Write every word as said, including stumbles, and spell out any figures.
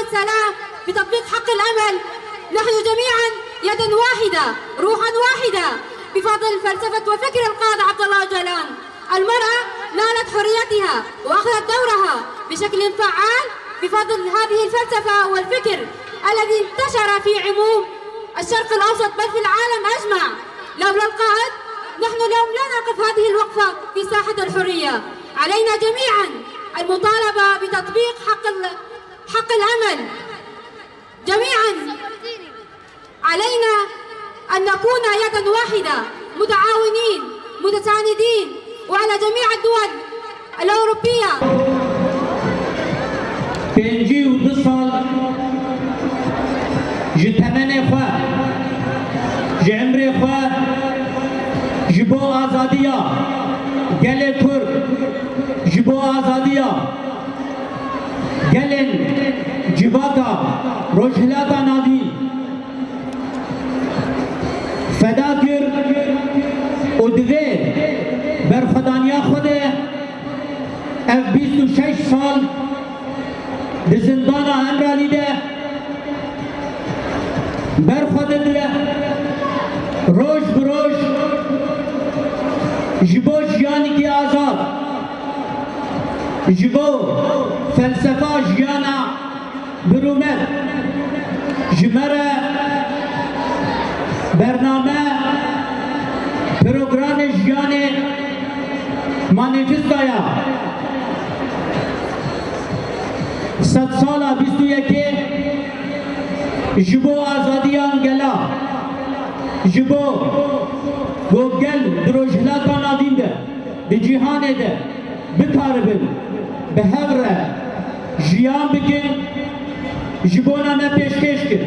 السلام، بتطبيق حق العمل. نحن جميعا يدا واحدة، روحا واحدة، بفضل فلسفة وفكر القائد عبد الله أوجالان. المرأة نالت حريتها وأخذت دورها بشكل فعال بفضل هذه الفلسفة والفكر الذي انتشر في عموم الشرق الأوسط، بل في العالم أجمع. لولا القائد، نحن اليوم لا نقف هذه الوقفة في ساحة الحرية. علينا جميعا المطالبة بتطبيق حق ال-، حق العمل. جميعا علينا أن نكون يدا واحدة، متعاونين، متساندين، وعلى جميع الدول الأوروبية. Pêncî û du sal ji temenê xwe, ji emrê xwe ji bo azadiya gelê Kurd, ji bo azadiya gelên civaka Rojhilata Navîn feda kir û di vê berxwedaniya xwe de ev bîst û şeş sal di zindana Emeralî de berxwe didire, roj bi roj ji bo jiyanekî azad, ji bo felsefa jiyana bi rûmet ji me re bername, programê jiyanê, manîfestaya sedsala bîst û yekê ji bo azadiya gela, ji bo ku gel di Rojhilata Navîn de, di cîhanê de bikaribin bi hev re jiyan bikin, ji bona me pêşkêş kir.